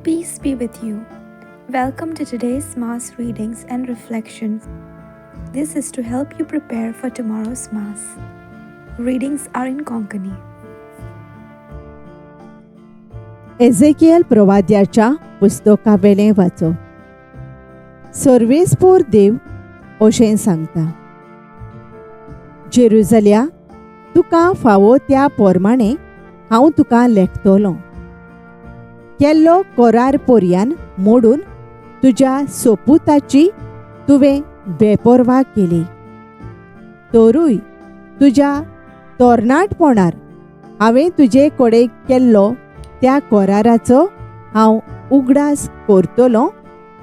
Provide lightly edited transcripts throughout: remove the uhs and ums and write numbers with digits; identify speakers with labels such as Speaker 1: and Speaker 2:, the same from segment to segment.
Speaker 1: Peace be with you. Welcome to today's Mass readings and reflections. This is to help you prepare for tomorrow's Mass. Readings are in Konkani.
Speaker 2: Ezekiel प्रवाद्याच्या पुस्तकावेलें वाचप. सर्वेस्पोर देव अशें सांगता, जेरुजल्या, तुका फावो त्या पोरमाणें हांव तुका लेखतलो. केल्लो करार पोरयान मोडून तुज्या सोपुताची तुवें बेपर्वा केली. तरूय तुज्या तरणाटपणार हांवें तुजे कडेन केल्लो त्या कराराचो हांव उगडास करतलो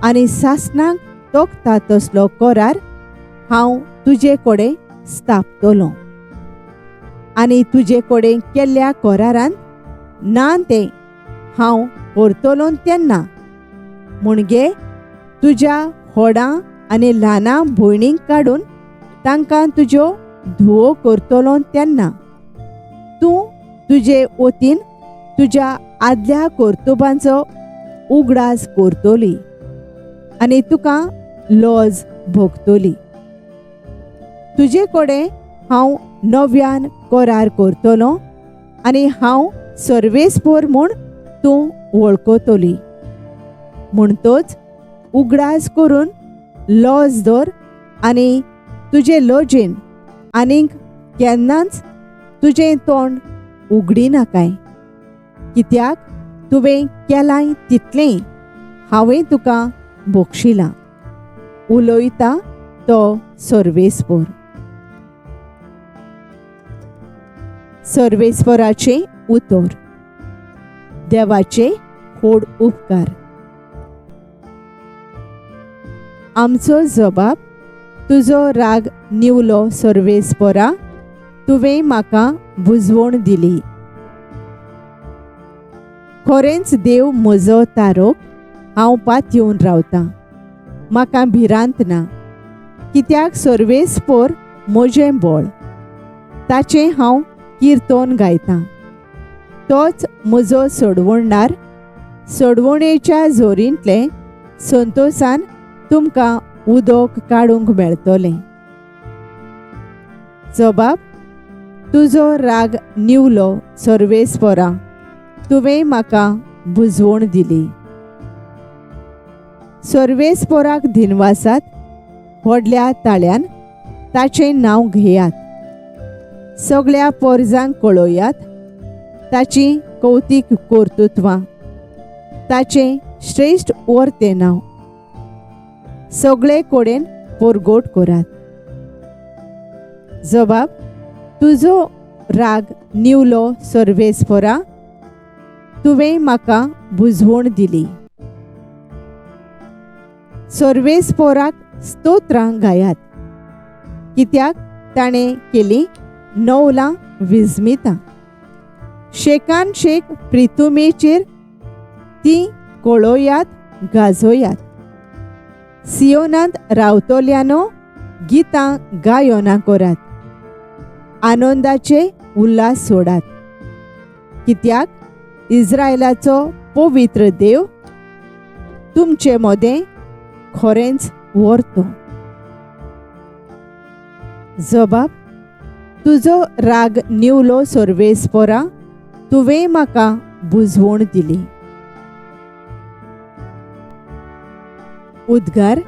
Speaker 2: आनी सासणाक तोखता तसलो करार हांव तुजे कडेन स्थापतलो. आनी तुजे कडेन केल्ल्या करारान ना तें हांव करतलो तेन्ना म्हणगे तुज्या होडां आनी ल्हाना भयणींक काडून तांकां तुज्यो धुवो करतलो तेन्ना तूं तुजे वतीन तुज्या आदल्या कर्तुबांचो उगडास करतली आनी तुका लज भोगतली. तुजे कडेन हांव नव्यान करार करतलो आनी हांव सर्वेस्पोर म्हूण तूं वळखतली. म्हणटच उगडास करून लज धर आनी तुजे लजेन आनीक केन्नाच तुजें तोंड उगडिनाकाय, कित्याक तुवें केलाय तितलें हांवें तुका बक्षिलां. उलयता तो सर्वेस्पोर. सर्वेस्पोराचें उतर. देवाचे व्हड उपकार. आमचो जबाब, तुजो राग निवलो सर्वेस्पोरा, तुवें म्हाका बुजवण दिली. खरेंच देव म्हजो तारोक, हांव पातयेवन रावतां, म्हाका भिरांत ना, कित्याक सर्वेस्पोर म्हजें बळ, ताचें हांव किर्तन गायतां. तोच म्हजो सोडवणदार, सोडवणेच्या जोरींतले संतोसान तुमकां उदक काडूंक मेळटलें. जबाब, तुजो राग निवलो सर्वेस्पोरा, तुवें म्हाका बुजवण दिली. सर्वेस्पोराक दिनवासात, व्हडल्या ताळ्यान ताचें नांव घेयात, सगळ्या पोरजांक कळोयात ताची कौतीक कर्तृत्वां, ताचें श्रेश्ठ वर्तें नांव सगळे कडेन परगट करात. जबाब, तुजो राग निवलो सर्वेस्पोरा, तुवें म्हाका बुजवण दिली. सर्वेस्पोराक स्तोत्रां गायात, कित्याक ताणें केली नवलां विस्मितां. शेकान शेक प्रितुमेचेर ती कळोयात गाजोयात. सियोनांत रावतल्यानो गितां गायना करात, आनंदाचे उल्हास सोडात, कित्याक इस्रायलाचो पवित्र देव तुमचे मदें खरेंच व्हरतो. जबाब, तुजो राग निवलो सर्वेस्पोरा, तुवें म्हाका बुजवण दिली. उद्गार.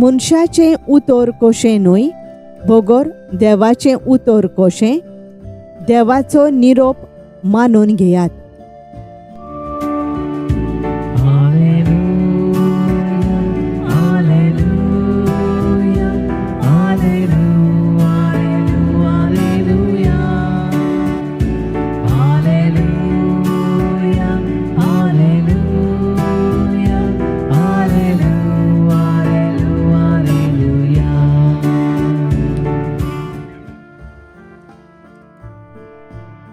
Speaker 2: मनशाचें उतर कशें न्हय, बगर देवाचें उतर कशें, देवाचो निरोप मानून घेयात.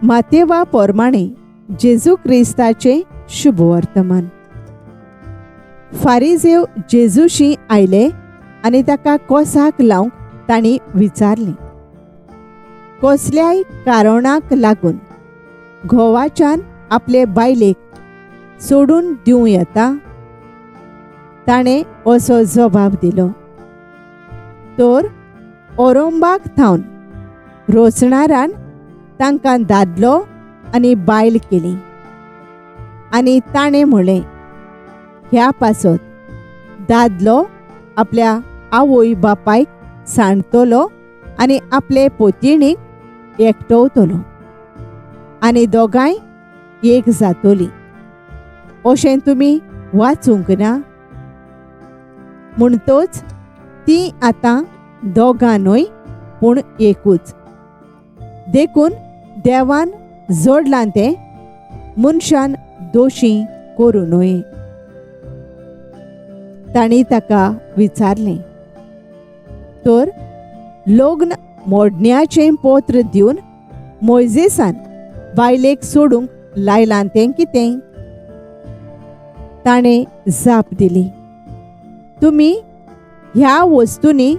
Speaker 2: मातेवा पोरमाणें जेजू क्रिस्ताचें शुभवर्तमान. फारिजेव जेजूशी आयले आनी ताका कोसाक लावंक तांणी विचारलें, कसल्याय कारणाक लागून घोवाच्यान आपले बायलेक सोडून दिवं येता? ताणें असो जबाब दिलो, तर ओरोंबाक थावन रोचणारान तांकां दादलो आनी बायल केली. आनी ताणें म्हणलें, ह्या पासत दादलो आपल्या आवय बापायक सांडतलो आनी आपले पोतिणीक एकटवतलो आनी दोगांय एक जातोली. अशें तुमी वाचूंक ना? म्हणटच ती आतां दोगां न्हय पूण एकूच. देखून देवान जोडलां तें मनशान दोशी करूं न्हय. तांणी ताका विचारलें, तर लग्न मोडण्याचें पत्र दिवन मोयजेसान बायलेक सोडूंक लायलां तें कितें? ताणें जाप दिली, तुमी ह्या वस्तूंनी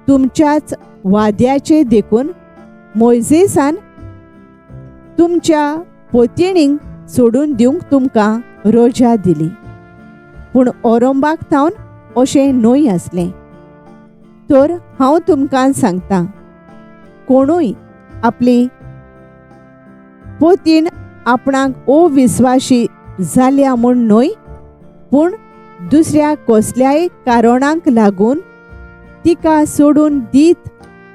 Speaker 2: तुमच्याच वाद्याचे देखून मोयजेसान तुमच्या पोतिणींक सोडून दिवंक तुमकां रोजा दिली, पूण ओरोंबाक थावन अशें न्हय आसलें. तर हांव तुमकां सांगता, कोणूय आपली पोतीण आपणाक अविस्वाशी जाल्या म्हूण न्हय, पूण दुसऱ्या कसल्याय कारणांक लागून तिका सोडून दीत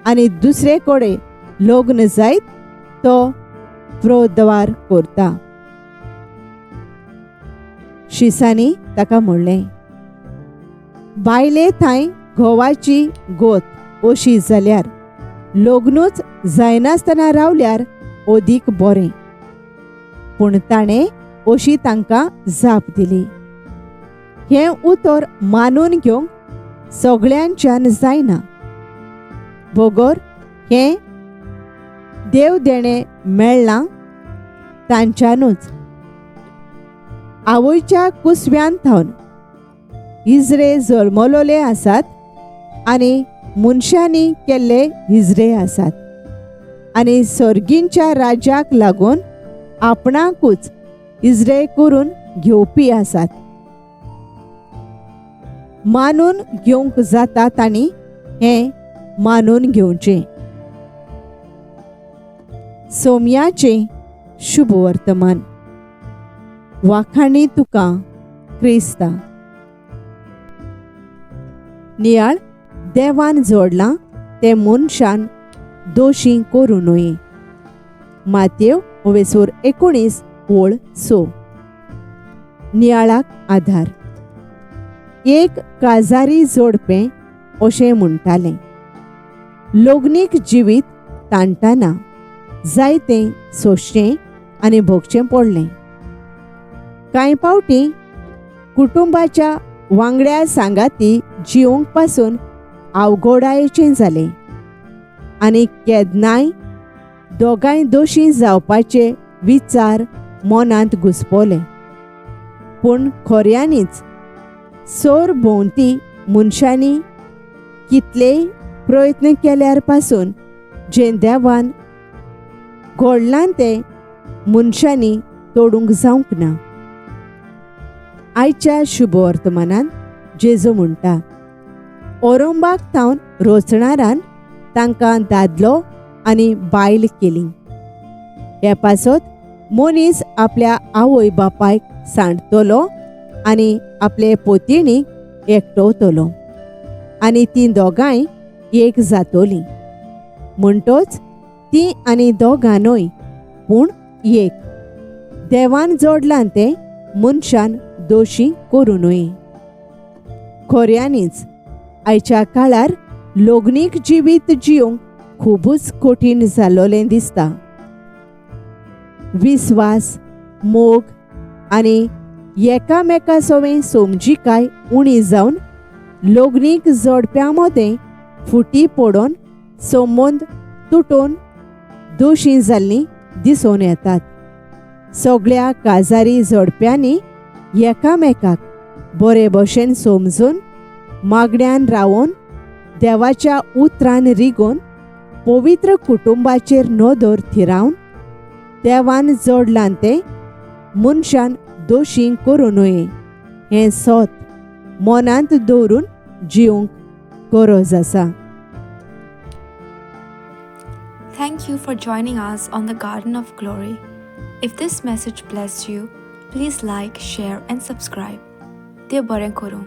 Speaker 2: आनी दुसरे कडेन लग्न जायत तो प्रोद्वार करता. शिसांनी ताका म्हणलें, बायले थांय घोवाची गोत अशी जाल्यार लग्नूच जायनासतना रावल्यार अदीक बरें. पूण ताणें अशी तांकां जाप दिली, हें उतर मानून घेवंक सगळ्यांच्यान जायना, बगर हें देव देणें मेळ्ळां तांच्यानूच. आवयच्या कुसव्यान थावन हिजरे जल्मलोले आसात आनी मनशांनी केल्ले हिजरे आसात, आनी सर्गींच्या राज्याक लागून आपणाकूच हिजरे करून घेवपी आसात. मानून घेवंक जाता तांणी हें मानून घेवचें. सोम्याचें शुभवर्तमान. वाखाणी तुका क्रिस्ता. नियाळ देवान जोडलां तें मनशान दोशी करूं न्हय. मातेव ओवेसूर 19 ओळ 6. नियाळाक आधार. एक काजारी जोडपें अशें म्हणटालें, लग्नीक जिवीत ताणटाना जायतें सोंसचें आनी भोगचें पडलें. कांय पावटी कुटुंबाच्या वांगड्या सांगाती जिवंक पासून अवघडायेचें जालें आनी केन्नाय दोगांय दोशी जावपाचे विचार मनांत घुसपले. पूण खऱ्यांनीच सोर भोंवती मनशांनी कितलेय प्रयत्न केल्यार पासून जें देवान घडलां तें मनशांनी तोडूंक जावंक ना. आयच्या शुभवर्तमानान जेजू म्हणटा, ओरोंबाक थावन रोचणारान तांकां दादलो आनी बायल केली. हे पासत मनीस आपल्या आवय बापायक सांडतलो आनी आपले पोतिणीक एकटवतलो आनी तीं दोगांय एक जातोलीं. म्हणटच तीं आनी दोगां न्हय पूण एक. देवान जोडलां तें मनशान दोशी करूं न्हय. खऱ्यांनीच आयच्या काळार लग्नीक जिवीत जिवंक खुबूच कठीण जालोलें दिसता. विस्वास, मोग आनी एकामेका सवें समजिकाय उणी जावन लग्नीक जोडप्यां मदें फुटी पडोन संबंद तुटोन दोशी जाल्लीं दिसून येतात. सगळ्या काजारी जोडप्यांनी एकामेकाक बरे भशेन समजून मागण्यान रावन देवाच्या उतरान रिगोवन पवित्र कुटुंबाचेर नदर थिरावन देवान जोडलां तें मनशान दोशी करूं नये हें सत मनांत दवरून जिवंक गरज आसा.
Speaker 1: Thank you for joining us on the Garden of Glory. If this message blessed you, please like, share, and subscribe. देव बरें करूं.